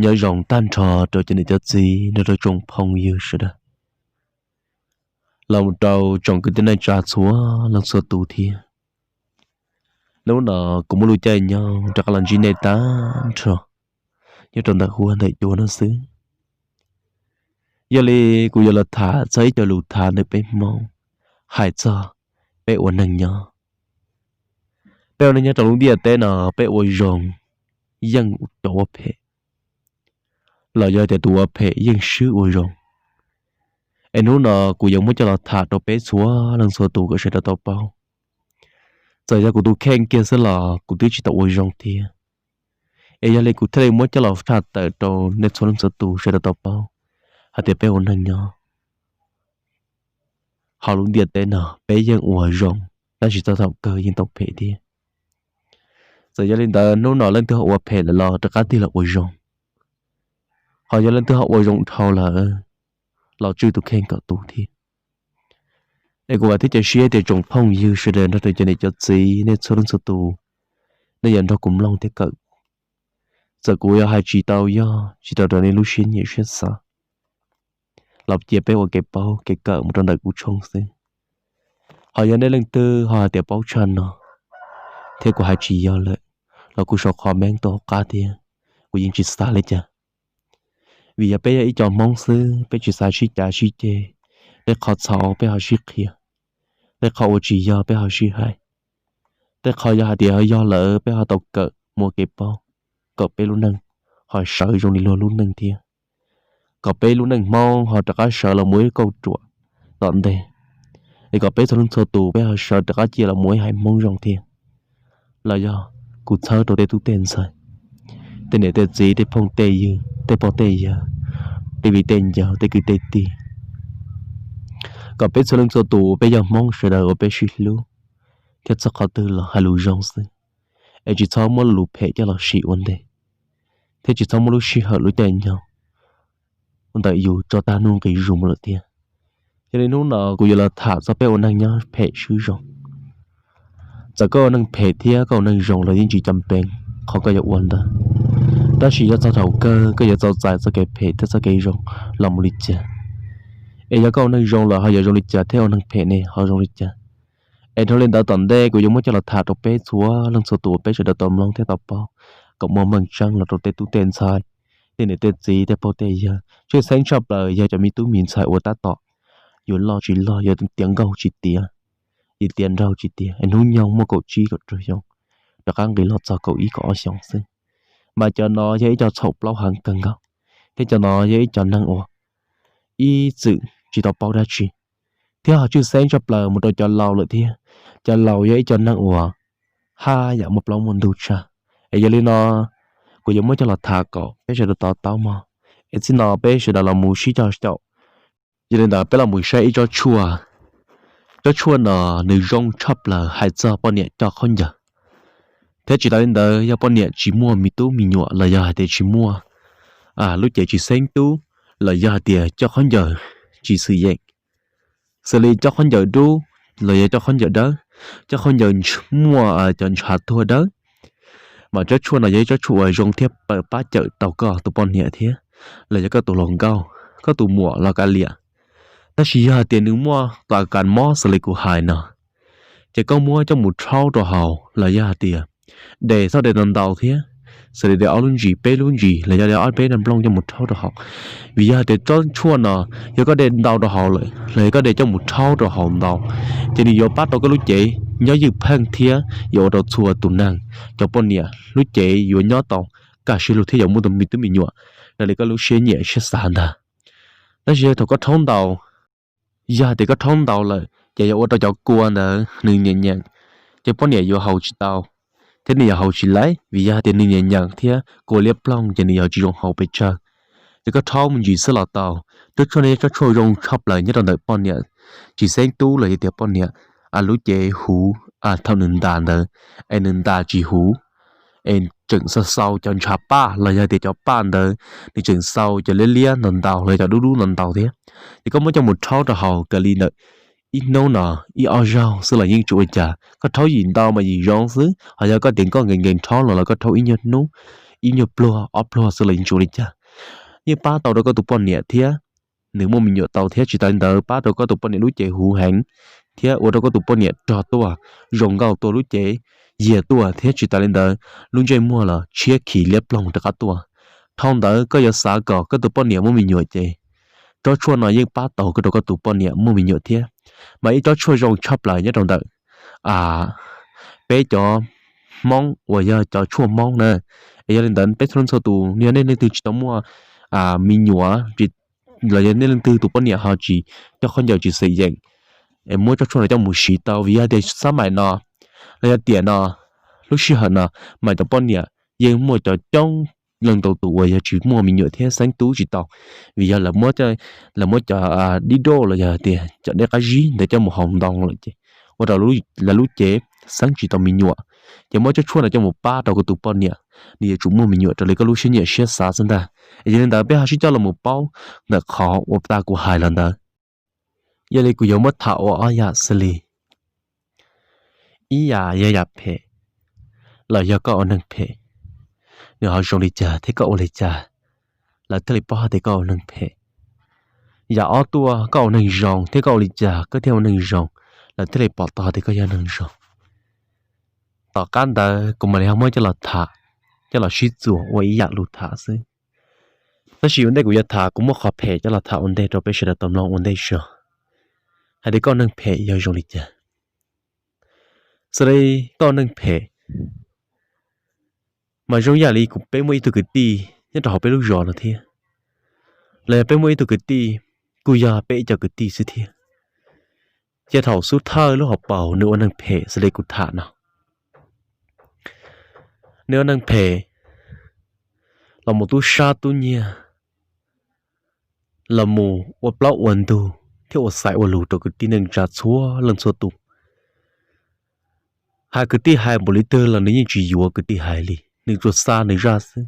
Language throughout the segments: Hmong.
Nyob zoo tag nrho rau cov niam cov txiv nrog rau tsoom phooj ywg sawv daws, los mus rau tsoom kwv tij neej tsa txhua leej txhua tus thiab. Hnub no kuv muaj lub caij nyoog rov qab los ntsib nej tag nrho nyob rau ntawm huab ntawm cua no xwb. Yog li kuv yuav los tham txog ib co lus tham ntawm peb Hmoob, hais txog peb ua neeg nyob. Peb ua neeg nyob rau lub ntiaj teb no, peb ua zoo yeej cov ua phem, los yog tias tus ua phem yeej swb ua zoo. Es hnub no kuv yuav muab coj los tham rau peb txhua leej txhua tus kom sawv daws tau paub. Txawm yog kuv tus kheej kiag xwb los kuv twb tsis tau ua zoo thiab. Es yog li kuv thiaj li muab coj los tshaj tawm rau nej txhua leej txhua tus sawv daws tau paub hais tias peb ua neeg nyob hauv lub ntiaj teb no peb yeej ua zoo, tab sis txog thaum kawg yeej tau phem thiab. Txawm yog li ntawd hnub no leej twg ho ua phem lawm los rov qab tig los ua zoo, ho yog leej twg ho ua zoo dhau lawm los tswj tus kheej kom tu thiab. Es kuv vam thiab cia siab tias tsoom phooj ywg sawv daws nrog rau cov niam cov txiv nej txhua leej txhua tus, nej yuav nrog kuv mloog thiab kawm. Txawm kuv yuav hais tsis tau yog tsis tau raws nej lub siab nyiam siab xav, los cia peb ua kev paub kev kawm mus rau ntawm kuv tshooj xwb. Ho yog nej leej twg ho hais tias paub tshaj no thiab kuv hais tsis yog lawm los kuj sau qhov meeb tuaj hauv qab thiab, kuv yeej tsis xav li cas. Vim yog peb yog ib co Hmoob xwb, peb tsis xav sib cav sib ceg. Tej qhov txhaum peb ho sib qhia, tej qhov uas tsis yog peb ho sib hais, tej qhov yog hais tias ho yog lawm peb ho tau kawm muaj kev paub, kom peb lub neej ho sawv zoo li luag lub neej thiab, kom peb lub neej Hmoob ho rov qab sawv los mus ib kauj ruam tom ntej, es kom peb txhua leej txhua tus peb ho sawv rov qab cia los mus ib haiv Hmoob zoo thiab. Los yog kuv txhawb rau tej tub tej ntxhais, tej niam tej txiv, tej phooj tej ywg, tej pog tej yawg, tej viv tej ncaus, tej kwv tej tij, kom peb txhua leej txhua tus peb yog Hmoob sawv daws uas peb sib hlub thiab txog qhov twg los hais lus zoo xwb, es tsis txhob muab lus phem coj los sim ua ntej, thiab tsis txhob muab lub sij hawm lub caij nyoog ntawm yus tso tag nub nqis zus mus lawm thiab. Yog li hnub no kuv yuav los tham txog peb ua neeg nyob phem swb zoo. Txawm koj ua neeg phem thiab koj ua neeg zoo los yeej tsis cam pees qhov koj yuav ua ntawd, tab sis yog txog thaum kawg koj yuav txaus txais txoj kev phem thiab txoj kev zoo los mus li cas. Es yog koj ua neeg zoo lawm ho yuav zoo li cas thiab ua neeg phem ne ho zoo li cas. Es dhau li ntawd tom ntej kuv yuav muab coj los tham rau peb txhua leej txhua tus uas peb sawv daws tau mloog thiab tau paub, kom muaj meej tseeb los rau tej tub tej ntxhais, tej niam tej txiv, tej pog tej yawg, tshwj xeeb tshaj plaws yog cov me tub me ntxhais uas tab tom yuav loj tsis loj, yuav tiav nkauj tsis tiav, yuav tiav nraug tsis tiav, es hnub nyoog muaj kaum tsib kaum rau xyoo, rov qab nqis los txog kaum ib kaum ob xyoos xwb. Mas cov no yog ib co txhaum plaub heev kawg nkaus, thiab cov no yog ib co neeg uas ib txwm tsis tau paub dab tsi, thiab ho tshwj xeeb tshaj plaws mus rau cov laus lawm thiab. Cov laus yog ib co neeg uas haj yam muaj plaub muaj ntug tshaj. Es yog li no kuv yuav muab coj los tham kom peb sawv daws to taub mog. Es txij no peb sawv daws los mus sib cog xyaum. Yog li ntawd peb los mus saib ib tsob tshuaj. Tsob tshuaj no nws zoo tshaj plaws hais txog poj niam coj khaub ncaws, thiab tsis tas li ntawd yog poj niam tsis muaj me tub me nyuam los yog hais tias tsis muaj lub cev tsis xeeb tub, los yog hais tias coj khaub ncaws tsis xwm yeem, xws li coj khaub ncaws dub los yog coj khaub ncaws dawb, coj khaub ncaws muaj cov ntshav tuag dawb, mas tsob tshuaj no yog ib tsob tshuaj uas zoo thiab pab cawm tau koj tus poj niam thiab, los yog koj tus hluas nkauj, koj tus muam los kav liam. Tab sis yog hais tias nws muaj tas kas mob xws li kuv hais no, ces koj muab coj mus rhaub rau haus los yog hais tias de txhob de ntau ntau thiab, xws li de ob lub ntsis peb lub ntsis los yog de ob peb nplooj coj mus rhaub rau haus. Vim yog hais tias tsob tshuaj no yog koj de ntau rau haus lawm los yog koj de coj mus rhaub rau haus ntau, ces nws yuav pab rau koj lub cev nyob ywj pheej thiab yuav ua rau txhua tus neeg cov poj niam lub cev yuav nyob tau kaj siab lug thiab yuav muaj tus me tub me nyuam raws li koj lub siab nyiam siab xav ntag. Tab sis yog thaum koj rhaub ntau, yog hais tias koj rhaub ntau lawm ces yog ua rau cov kua ntawd nws nyeem nyeem, ces poj niam yuav haus tsis tau thiab nws yuav haus tsis laib, vim yog hais tias nws nyeem nyeem thiab kua liab ploog ces nws yuav tsis zoo haus pes tsawg. Ces koj rhaub me ntsis xwb los tau. Tsob tshuaj no yog tsob tshuaj zoo tshaj plaws nyob rau ntawm poj niam tsis xeeb tub los yog tias poj niam lub cev huv thaum nws ntas ntawd, es nws ntas tsis huv, es tseem xaus xaus cov ntshav paj los yog tias cov paj ntawd nws tseem xaus cov liab liab ntau ntau los cov dub dub ntau ntau thiab. Ces koj muab coj mus rhaub rau haus kawg li ntawm ib hnub no ib ob zaug xwb los yeej tsis ua cas. Koj rhaub yim ntau mas yim zoo xwb, ho yog koj tias koj nkees nkees rhaub los los koj rhaub ib nyuag hnub, ib nyuag pluag ob pluag xwb los yeej tsis ua li cas. Yeej pab tau rau koj tus poj niam thiab, nws muaj me nyuam tau thiab. Tsis tas li ntawd pab rau koj tus poj niam lub cev huv heev, thiab ua rau koj tus poj niam rog tuaj, zoo nkauj tuaj, lub cev yiag tuaj, thiab tsis tas li ntawd lub ntsej muag los tshiab khiv liab ploog rov qab tuaj. Dhau ntawd koj yuav xav kom koj tus poj niam muaj me nyuam ces tsob tshuaj no yeej pab tau koj rau koj tus poj niam muaj me nyuam thiab. Mas ib tsob tshuaj zoo tshaj plaws nyob rau ntawm peb cov Hmoob uas yog cov tshuaj Hmoob na. Es yog li ntawd peb txhua leej txhua tus, yog nej leej twg tsis tau muaj me nyuam los yog nej leej twg tus poj niam ho tsis coj khaub ncaws tsis xim yeem, es muab tsob tshuaj no coj mus siv tau, vim yog tias xab maim no los yog tiam no, lub sij hawm no mas cov poj niam yeej muaj cov coob leej ntau tus uas yog tsis muaj me nyuam thiab xeeb tub tsis tau, vim yog lawv muab cov dib doj los yog tias cov dej qab zib ntawd coj mus haus ntoo lawm ces ua rau lawv lub cev xeeb tsis tau me nyuam. Ces muab tsob tshuaj no coj mus pab rau koj tus poj niam, nws yuav tsum muaj me nyuam raws li koj lub siab nyiam siab xav xwb ntag. Yog li ntawd peb ho sib coj los mus paub ntawm qhov uas tag kuv hais los ntawd. Yog li kuv yuav muab tham ua ob yam xws li, ib yam yog yam phem los yog koj ua neeg phem, nws ho zoo li cas thiab koj ua li cas lawv thiaj li paub hais tias koj ua neeg phem. Yam ob tuaj, koj ua neeg zoo thiab koj ua li cas koj thiaj ua neeg zoo, lawv thiaj li pom tau hais tias koj yog neeg zoo. Tom qab ntawd kuv mam li ho muab coj los tham, coj los sib txuas ua ib yam lus tham xwb. Tab sis ua ntej kuv yuav tham, kuv muab qhov phem coj los tham ua ntej rau peb sawv daws tau mloog ua ntej tso, hais tias koj ua neeg phem yog zoo li cas. Xws li koj ua neeg phem mas zoo ib yam li kuv peb muaj ib tug kwv tij nyob rau hauv peb lub zos no thiab, los yog peb muaj ib tug kwv tij, kuj yog peb ib co kwv tij xwb thiab. Ces thaum xub thawj lub hauv paus nws ua neeg phem xws li kuv tham no, nws ua neeg phem los mus tub sab tub nyiag, los mus ua plaub ua ntug thiab ua xaiv ua lus rau kwv tij neej tsa txhua leej txhua tus. Hais kwv tij hais npaum li twg los nws yeej tsis yuav kwv tij hais li, nws tsuas xa nws zaj xwb.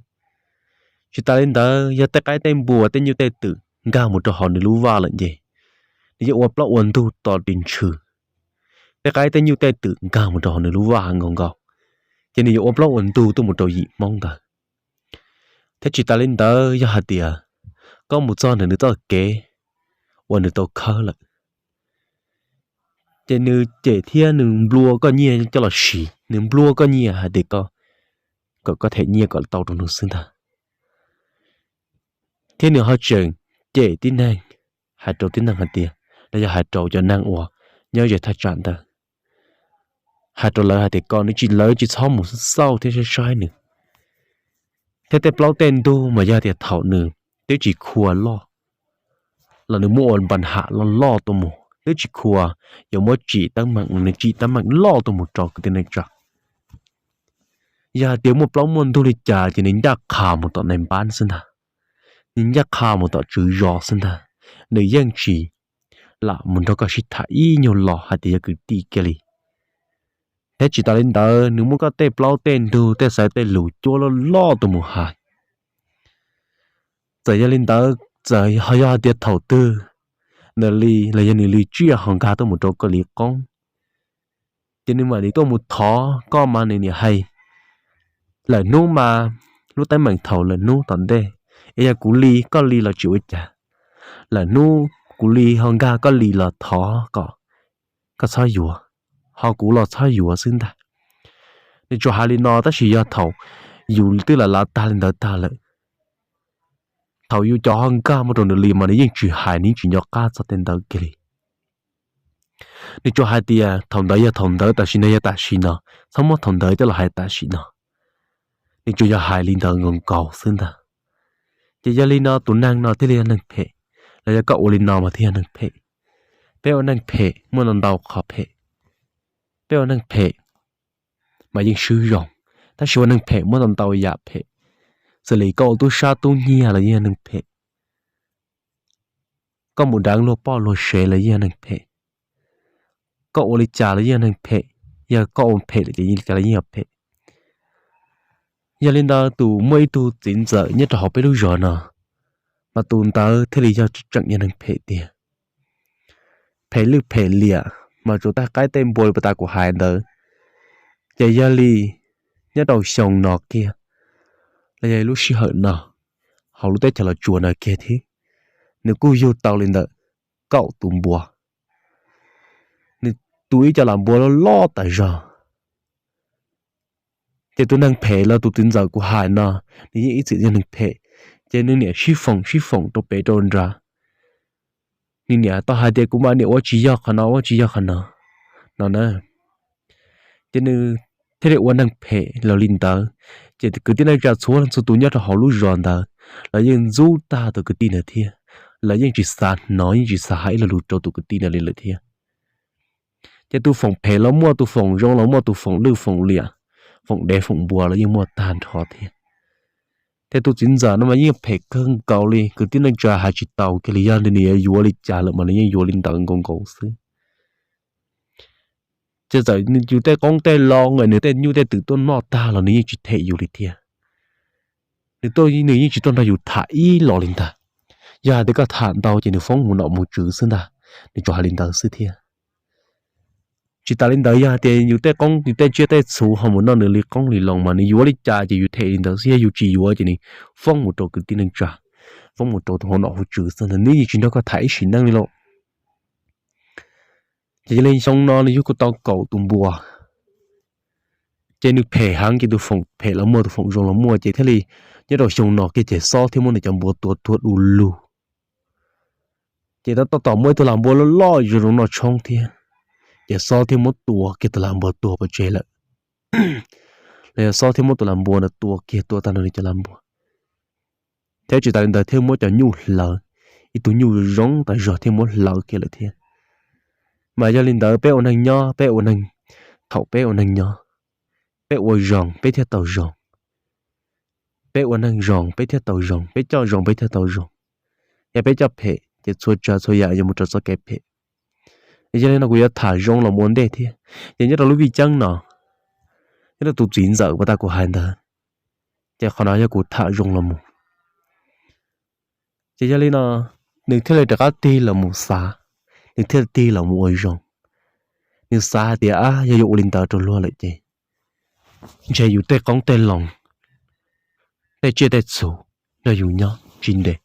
Tsis tas li ntawd yog tej qaib tej npua tej nyuj tej twm nkag mus rau hauv nws lub vaj lawm ces nws yeej ua plaub ua ntug to ris ntshw. Tej qaib tej nyuj tej twm nkag mus rau hauv nws lub vaj nkaus nkaus, ces nws yuav ua plaub ua ntug tuaj mus rau yim Hmoob ntawd. Thiab tsis tas li ntawd yog hais tias koj mus txog ntawm nws txoj kev uas nws tau khawb lawm, ces nws cem thiab nws nplua koj nyiaj coj los siv, nws nplua koj nyiaj hais tias kom koj them nyiaj kom tau rau nws xwb ntag. Thiab nws ho tseem cem tib neeg, hais rau tib neeg hais tias, los yog hais rau cov neeg uas nyob ze thaj tsam ntawd, hais rau lawv hais tias kom nws tsis, lawv tsis txhob mus xauj thiab saib saib nws. Thiab tej plaub tej ntug mas yog tias thaum nws twb tsis khua loj los nws muab ua npa ham loj loj tuaj mus, twb tsis khua yuav muab tsim teeb meem los nws tsim teeb meem loj tuaj mus rau kwv tij neej tsa. Yog hais tias muaj plaub muaj ntug li cas ces nws ncaj qha mus tom nais npab xwb ntag, nws ncaj qha mus tom tswv zos xwb ntag, nws yeej tsis lam mus nrog koj sib tham ib nyuag lo hais tias yog kwv tij kiag li. Thiab tsis tas li ntawd nws muab koj tej plaub tej ntug tej xaiv tej lus cuab loj loj tuaj mus hais. Txawm yog li ntawd, txawm ho yog hais tias thaum twg nws li los yog nws li tsiaj ho nkag tuaj mus rau koj li qoob, ces nws mam li tuaj mus thov koj mas nws niam hais, lawm hnub mas lub teeb meem thaum lawm hnub tom ntej, es yog kuv li koj li los tsis ua cas, lawm hnub kuv li ho nkag koj li los thov kom koj txhob yuav, ho kuv los txhob yuav xwb ntag. Nws tsuas hais li no tab sis yog thaum yus twb lam lav tag li ntawd tag lawm, thaum yus cov ho nkag mus rau nws li mas nws yeej tsis hais, nws yeej tsis nco qab txog tej ntawd kiag li. Nws tsuas hais tias thaum ntawd yog thaum ntawd, tam sim no yog tam sim no, txhob muab thaum ntawd coj los hais tam sim no. Nws tsuas yog hais li ntawd nkaus nkaus xwb ntag. Ces yog li no tus neeg no thiaj li yog neeg phem, los yog koj ua li no mas thiaj yog neeg phem. Peb ua neeg phem muaj ntau ntau qhov phem. Peb ua neeg phem mas yeej swb zoo, tab sis ua neeg phem muaj ntau ntau yam phem. Xws li koj ua tub sab tub nyiag los yeej yog neeg phem, koj mus deev luag poj luag sev los yeej yog neeg phem, koj ua li cas los yeej yog neeg phem, yog koj ua phem lawm ces li cas los yeej yog phem. Yog li ntawd tus muaj ib tug txiv ntxawm nyob rau hauv peb lub zos no, mas tus ntawd thiaj li yog tseem yog neeg phem tiag. Phem lwj phem liam mas tsuas tag qaib tej npua li puag ta kuv hais ntawd. Ces yog li nyob rau xyoo no kiag, los yog lub sij hawm no, hauv lub teb chaws Los Tsuas no kiag thiab, nws kuj yug tau li ntawm kaum tus npua. Nws tu ib co lam npua loj loj tas zog. Ces tus neeg phem los tus txiv ntxawm kuv hais no, nws yeej ib txwm yog neeg phem, ces nws niam sib foom sib foom rau pem rau nrad. Nws niam tau hais tias kuv mas niam ua tsis yog qhov no ua tsis yog qhov no no na. Ces nws thiaj li ua neeg phem los li ntawd. Ces kwv tij neej tsa txhua leej txhua tus nyob rau hauv lub zos ntawd, lawv yeej ntxub tag tus kwv tij ntawd thiab. Lawv yeej tsis xav hnov yeej tsis xav hais ib lo lus rau tus kwv tij ntawd li lawm thiab. Ces tus foom phem los muaj, tus foom zoo los muaj, tus foom lwj foom liam, foom dev foom npua los yeej muaj tag nrho thiab. Thiab tus txiv ntxawm no mas yeej phem kawg nkaus li, kwv tij neej tsa hais tsis tau kiag li, yog nws yuav li cas lawm mas nws yeej yuav li ntawd nkaus nkaus xwb. Ces txawm yus tej qoob tej loo, nws tej nyuj tej twm tuaj noj tag los nws yeej tsis them yus li thiab. Nws tuaj nws yeej tsis tuaj nrog yus tham ib los li ntag. Yog hais tias koj tham ntau ces nws foob mus nom mus tswv xwb ntag, nws tsuas hais li ntawd xwb thiab. Tsis tas li ntawd, yog hais tias yus tej qoob yus tej tsiaj tej txhu ho mus noj nws li qoob li loo mas nws yuav li cas ces yus them li ntawd xwb, yog yus tsis yuav ces nws foob mus rau kwv tij neej tsa, foob mus rau tus hauv nom hauv tswv xwb ntag, nws yeej tsis nrog koj tham ib sim neej li lauj. Ces yog li xyoo no nws yug kuj tau kaum tus npua, ces nws phem heev, ces tus foom phem los muaj tus foom zoo los muaj, ces thiaj li nyob rau xyoo no kiag ces xob thiaj muab nws cov npua tua tuag du lug. Ces tab tom muaj ib tug lam npua loj loj zoo zoo noj tshoob thiab, ces xob thiaj muab tua kiag tus lam npua tuag pov tseg lawm. Los yog xob thiaj muab tus lam npua ntawd tua kiag, tua tag nrho nws cov lam npua. Thiab tsis tas li ntawd thiaj muab cov nyuj hlawv, ib tug nyuj zoo tas zog thiaj muab hlawv kiag lawm thiab. Mas yog li ntawd peb ua neeg nyob, peb ua neeg, thaum peb ua neeg nyob, peb ua zoo peb thiaj tau zoo, peb ua neeg zoo peb thiaj tau zoo, peb coj zoo peb thiaj tau zoo. Yog peb coj phem ces txhua tsav txhua yam yuav mus rau txoj kev phem. Yog li no kuv yuav tham zoo los mus ua ntej thiab. Ces nyob rau lub vij ceeb no, nyob rau tus txiv ntxawm uas tau kuv hais ntawd, ces qhov no yog kuv tham zoo los mus. Ces yog li no, nws thiaj li rov qab tig los mus xav, nws thiaj tig los mus ua zoo. Nws xav hais tias, ab, yog yuav ua li ntawd rau luag lawm ces ntshe yus tej qoob tej loo, tej tsiaj tej txhu nrog yus nyob tsis ntev,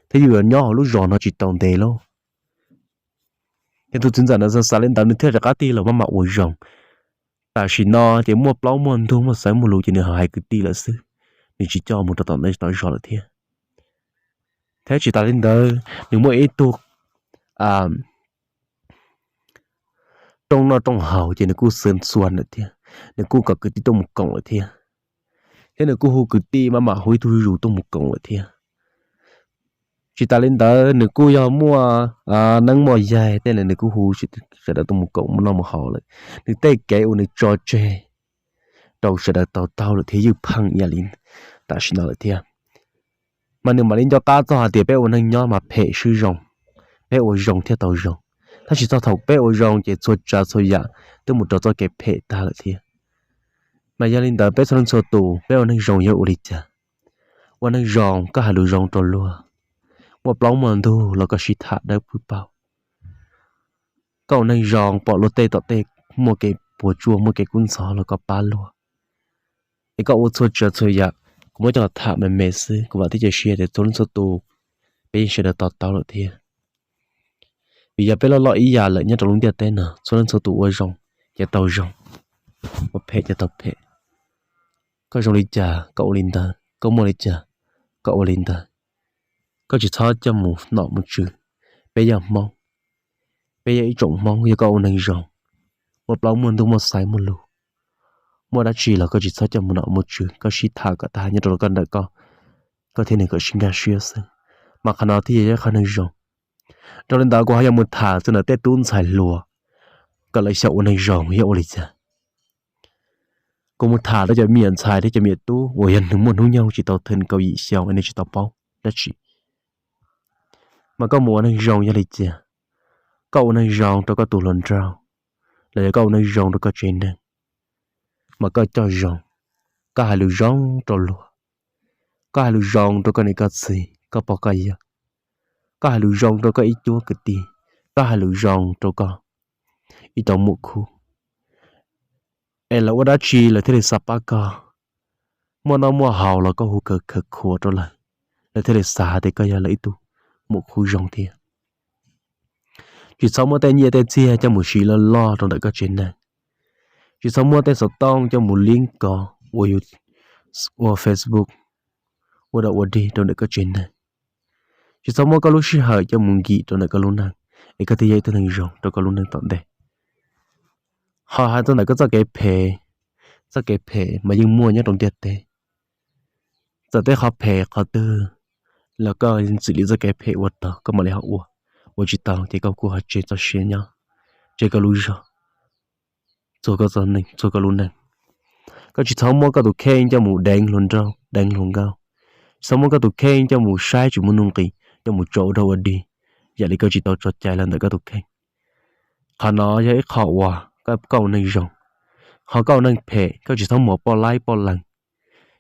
thiab yus yuav nyob hauv lub zos no tsis tau ntev lauj. Ces tus txiv ntxawm ntawd xav xav li ntawd nws thiaj rov qab tig los maj mam ua zoo. Tam sim no ces muaj plaub muaj ntug muaj xaiv muaj lus ces nws ho hais kwv tij lawm xwb, nws tsis coj mus rau tom ntej tom zos lawm thiab. Thiab tsis tas li ntawd nws muaj ib tug rooj noj rooj haus ces nws kuj xwb xuas lawm thiab, nws kuj kom kwv tij tuaj mus koom lawm thiab, thiab nws kuj hu kwv tij maj mam hu ib tug zuj zus tuaj mus koom lawm thiab. Tsis tas li ntawd nws kuj yog muaj neeb muaj yaig tej nws kuj hu sawv daws tuaj mus koom mus noj mus haus lawm. Nws tej kev uas nws tso tseg rau sawv daws tau taug lawm thiab ywj pheej ib yam li tam sim no lawm thiab. Mas nws mam li nco qab txog hais tias peb ua neeg nyob mas phem swb zoo, peb ua zoo thiaj tau zoo. Tab sis txog thaum peb ua zoo ces txhua tsav txhua yam twb mus rau txoj kev phem tag lawm thiab. Mas yog li ntawd peb txhua leej txhua tus peb ua neeg zoo yog ua li cas? Ua neeg zoo koj hais lus zoo rau luag, muaj plaub muaj ntug los koj sib tham dawb paug. Koj ua neeg zoo pom luag tej tom tej muaj kev puas tsuaj muaj kev kub ntxhov los koj pab luag. Es koj ua txhua tsav txhua yam, kuv muab coj los tham me me xwb, kuv vam thiab cia siab tias txhua leej txhua tus peb yeej sawv daws to taub lawm thiab. Vim yog peb loj loj ib yam lawm nyob rau lub ntiaj teb no, txhua leej txhua tus ua zoo ces tau zoo, ua phem ces tau phem. Koj zoo li cas koj ua li ntawd, koj muaj li cas koj ua li ntawd. Koj tsis txhob coj mus nom mus tswv. Peb yog Hmoob, peb yog ib tsoom Hmoob, yog koj ua neeg zoo, muaj plaub muaj ntug muaj xaiv muaj lus, muaj dab tsi los koj tsis txhob coj mus nom mus tswv, koj sib tham kom tag nyob rau koj ntawm koj, koj thiab nws kom sib nkag siab xwb. Mas qhov no thiaj yog ib qho neeg zoo. Rau li ntawd kuv ho yuav mus tham txog ntawm tej tub ntxhais hluas kom lawv xyaum ua neeg zoo yog ua li cas. Kuv mus tham rau cov me nyuam ntxhais thiab cov me nyuam tub uas yog nws muaj hnub nyoog tsis tau thawj kaum yim xyoo es nws tsis tau paub dab tsi. Mas koj mus ua neeg zoo yog li cas? Koj ua neeg zoo rau koj tus hluas nraug, los yog koj ua neeg zoo rau koj tsev neeg, mas koj coj zoo, koj hais lus zoo rau luag, koj hais lus zoo rau koj niam koj txiv koj pog koj yawg, koj hais lus zoo rau koj ib cuab kwv tij, koj hais lus zoo rau koj ib co muam khub, es lawv ua dab tsi lawv thiaj li xav pab koj. muaj noj muaj haus los koj hu khaws khaws khuav rau lawv, lawv thiaj li xav hais tias koj yog lawv ib tug muam khub zoo thiab. Tsis txhob muab tej nyiaj tej txiag coj mus siv loj loj rau ntawm koj tsev neeg. Tsis txhob muab tej xov tooj coj mus lib kos ua, ua Facebook, ua dog ua dig rau ntawm koj tsev neeg. Tsis txhob muab koj lub sij hawm coj mus nkim rau ntawm koj lub neej, es koj thiaj yog ib tug neeg zoo rau koj lub neej tom ntej. Ho hais txog ntawm koj txoj kev phem, txoj kev phem mas yeej muaj nyob rau ntiaj teb. Txawm tej qhov phem qhov twg los koj txwm li txoj kev phem ua tau koj mam li ho ua, ua tsis tau ces koj kuj ho tseg txoj sia nyob, tseg koj lub zog, txhua koj txoj neej txhua koj lub neej. Koj tsis txhob muab koj tus kheej coj mus deev hluas nraug deev hluas nkauj, tsis txhob muab koj tus kheej coj mus saib tsis muaj nuj nqis, coj mus tso ua dog ua dig, yam li koj tsis tau tso cai los ntawm koj tus kheej. Qhov no yog ib qho uas koj ua neeg zoo. Ho koj ua neeg phem koj tsis txhob mus poj laib poj leeg,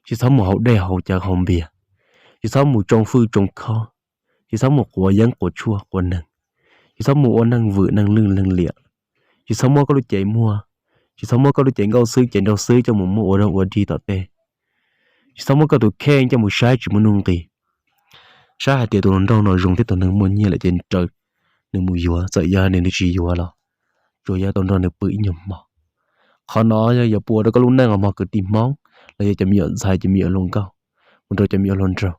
tsis txhob mus haus dej haus cawv haus npias, tsis txhob mus tsoo fwj tsoo khob, tsis txhob mus quav yeeb quav tshuaj quav neeg, tsis txhob mus ua neeg vwm neeg lwj neeg liam, tsis txhob muab koj lub cev muag, tsis txhob muab koj lub cev nkauj xwb cev nraug xwb coj mus muab ua dog ua dig tom tej. Tsis txhob muab koj tus kheej coj mus saib tsis muaj nuj nqis, saib hais tias tus hluas nraug no zoo thiab tus neeg muaj nyiaj lawm ces raws nws mus yuav, txawm yog nws nws tsis yuav los tsuas yog tau nrog nws pw ib nyuag hmo. Qhov no yog yuav pub rau koj lub neej os mog kwv tij Hmoob, los yog cov me nyuam ntxhais cov me nyuam hluas nkauj, mus rau cov me nyuam hluas nraug.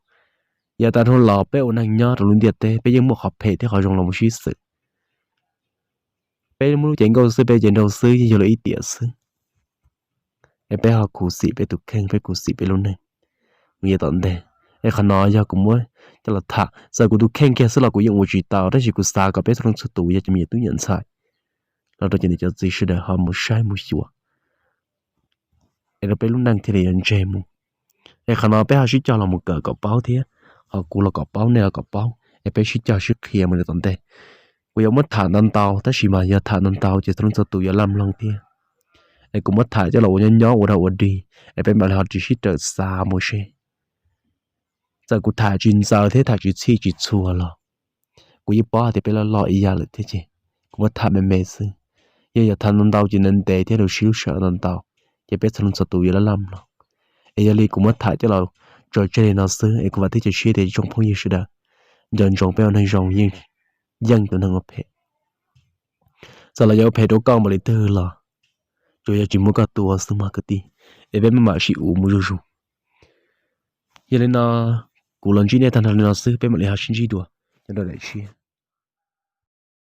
Yav tas dhau los peb ua neeg nyob rau lub ntiaj teb peb yeej muaj qhov phem thiab qhov zoo los mus sib xwm. Peb muab lub cev nkauj xwb peb cev nraug xwb yeej yog lawv ib tiam xwb. Es peb ho khuv xim peb tus kheej peb khuv xim peb lub neej mus yav tom ntej. Es qhov no yog kuv muab coj los tham, txawm kuv tus kheej kiag xwb los kuv yeej ua tsis tau tab sis kuv xav kom peb txhua leej txhua tus yog cov me nyuam tub me nyuam ntxhais los rau cov niam cov txiv sawv daws ho mus saib mus xyuas, es rau peb lub neej thiaj li yuav ntseg mus. Es qhov no peb ho sib cog los mus kawm kom paub thiab, ho kuv los kom paub nej los kom paub, es peb sib cog sib qhia mus rau tom ntej. Kuv yuav muab tham ntau ntau tab sis mas yog tham ntau ntau ces txhua leej txhua tus yuav laj mloog thiab. Es kuv muab tham coj los ua nyob nyob ua dog ua dig, es peb mam li ho ris sib raws xav mus seb. Txawm kuv tham tsis ntxaws thiab tham tsis txhij tsis txhua los kuv yeej paub hais tias peb loj loj ib yam lawm thiab ces kuv muab tham me me xwb. Yog yog tham ntau ntau ces ntev ntev thiab lus sib lub sij hawm ntau ntau, ces peb txhua leej txhua tus yuav laj laj mloog. Es yog li kuv muab tham coj los tso tseg li no xwb es kuv vam thiab cia siab tias tsoom phooj ywg sawv daws nco ntsoov peb ua neeg zoo yeej, yeej tus neeg ua phem. Txawm los yuav ua phem rau koj npaum li twg los tsuas yog tsis muab koj tua xwb mog kwv tij, es peb maj mam sib uv mus zuj zus. Yog li no kuv los ntsib nej tag nrho li no xwb peb mam li ho sib ntsib dua nyob rau daim tshiab.